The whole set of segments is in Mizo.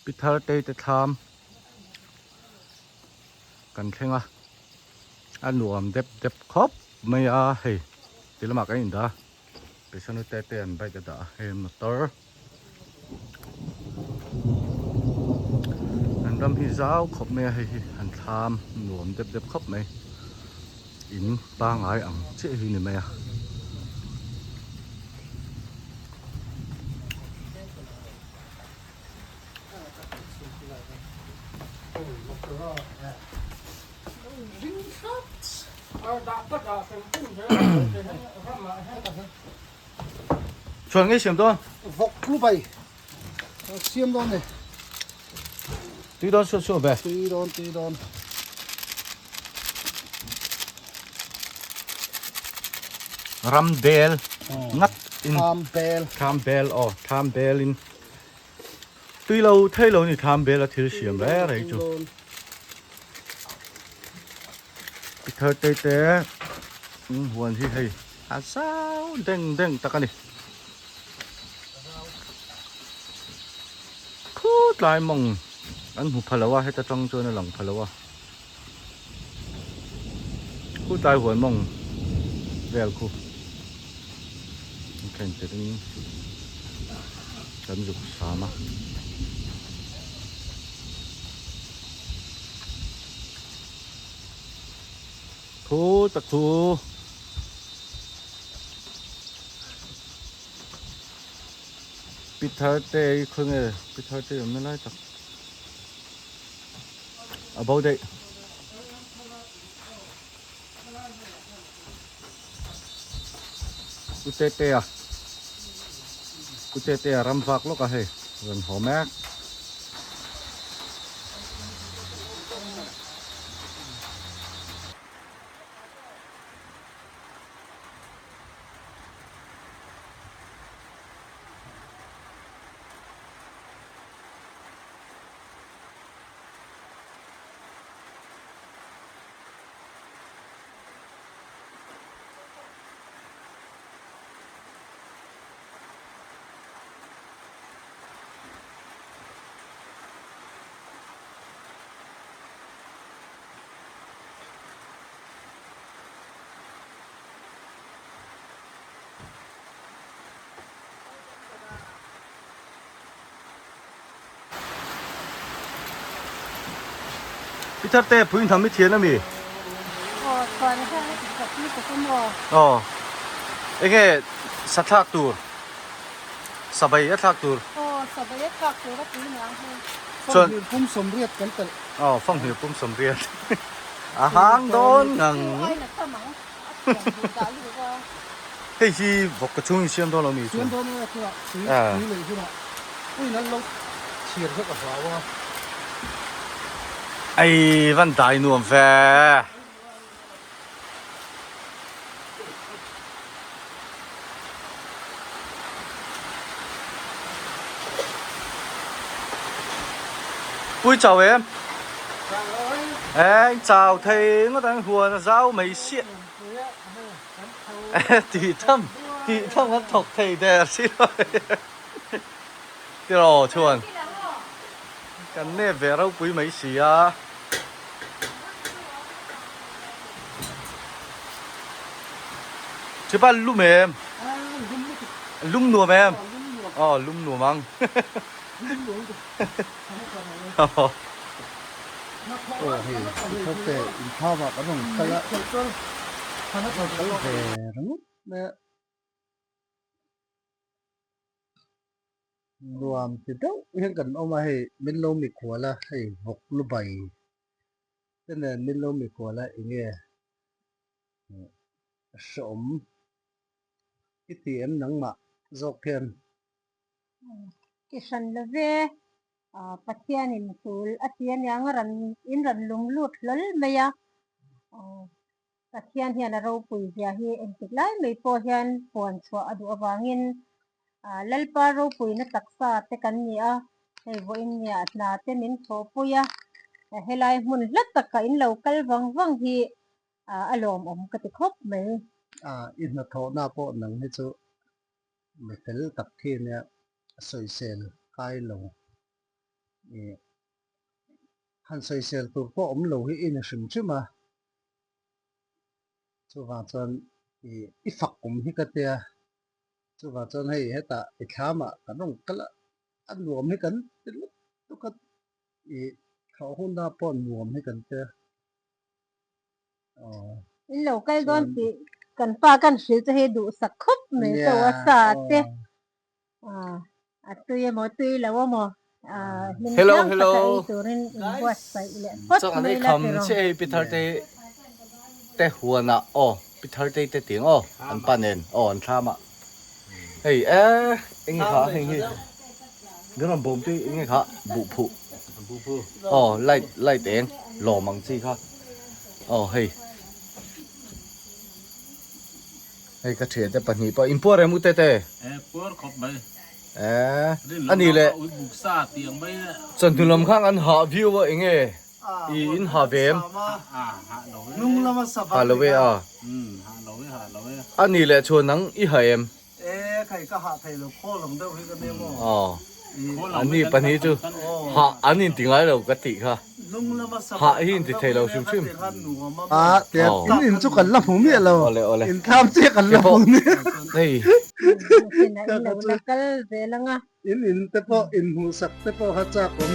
Pi Thartei te thlam kan thleng a, a nuam dep dep khawp mai a hei ti lamah kan indah a Pisanu te te an bike a dah a hei motor an ram hi zau khawp mai a hei hi an thlam nuam dep dep khawp mai in pangai ang chiah hi ni mai a. Chuan ngei siam dawn? Vawk lu bai siam dawn ni. Tui dawn suah suah ve. Tui dawn tui dawn. Ram bel ngat in. Tham bel. Tham bel aw tham bel in. Tui lo thei lo ni tham bel a thil siam reng reng chu. Pi thar te te huan hi hei a zau deng deng tak a ni. Khu tlai mawng an hmu pha lo a heta tang chuan a lang pha lo a khu tlai huan mawng vel khu an khen tir in kan zuk sam a. Khu tak khu. Pi Tharte i khawi nge Pi Tharte awmna lai tak a bo daih. U Tetea U Tetea ram vak lawk a hei rawn haw mek. Pi Tharte pui hnam i thian ami? Aw chuan hian a ti khat lutuk a maw? Aw enge sa thlak tur sabai a thlak tur? Aw sabai a thlak tur a pui niang hei. Chuan Fanghmir pum sawmriat kan telh. Aw fanghmir pum sawmriat a hang dawn ngang. Hei hi vawk ka chhung in siam dawn lo mi chu. Siam dawn e chungah tui tui lei hunah uiin an lo chhir vek a hlau a. Ei van dai nuam ve. Pui chau em? Eng chau thei ngawt ang huan a zau mai siah. Tih tham tih tham kan thawk thei der si lo. Tiraw chuan kan nep ve ropui mai si a. Chipa lum em? Lum nuam em? Aw lum nuam ang. Aw hei thar te inthau ah kan rawn kal a kal ve ringawt mai a. Nuam ti deuh hian kan awm a hei min lo mikhual a hei vawk lu bai te nen min lo mikhual a enge hreawm i ti em nangmah zawk hian. Ki hran lo ve Pathianin tul a ti aniang a ran in rawn lung lut hlawl mai a. Pathian hian a ropui zia hi engtik lai mai pawh hian puan chhuah a duh avangin Lalpa ropuina taksa te kan ni a, hei vawiin nia hna te min thawhpui a, helai hmun hla taka in lo kal vang vang hi a lawmawm ka ti khawp mai. I hnathawhna pawh nang hi chu mi fel tak khi nia sawisel kai lo. Ih han sawisel tur pawh awm lo hi i ni hrim hrim a, chuvang chuan ih i fak awm hi ka tia, chuvang chuan hei hetah i thlamah kan rawn kal a, a nuam hi kan ti lutuk a, ih thlawh hunah pawh nuam hi kan tia. In lo kal dawn tih kan pa kan hrilh chu hei duhsak khawp mai cho a sa te a tui emaw tui lo emaw hlim tlang taka ei turin in buatsaih leh phawt mai la tiraw. Che hei pi Thartei te huanah aw pi Thartei te tiang aw an pa nen aw an thlam ah hei e eng kha heng hi Ram bawm tui eng nge kha buhphuh aw light light eng lawm ang chi kha aw hei hei ka thian te pahnih pawh inpuar em ute te e puar khawp mai e ani le chawhnu lam khan an hah viau a eng nge i in hah ve em hah lo e a ani le chuan nang i hah em E khai ka hah thei lo khaw lam deuh hi ka nia maw. Aw an ni pahnih chu hah an inti ngai lo ka tih kha hah hi inti thei lo hrim hrim. A tian in in chu kan la hmu miah lo in tham chiah kan la hmu nia. Hei. In in te pawh in hmuh sak te pawh kha chak awm.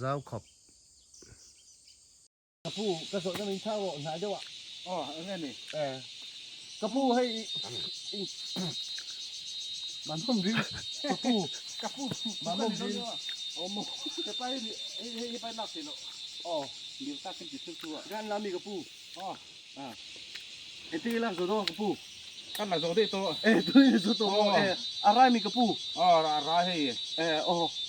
zau khawp. Ka pu ka zawhna min chhang rawh hnai deuh ah. Aw eng nge ni? Eh ka pu hei Manhawm ding ka pu ka pu Manhawm ding aw maw he pai hei hei pai lak theih loh aw mil tak in ti thil chu a kan la mi ka pu aw ah engtin nge lak zo dawn ka pu kan la zo daih tawh eh tui zo tawh maw eh a rai mi ka pu aw a rai hei eh aw.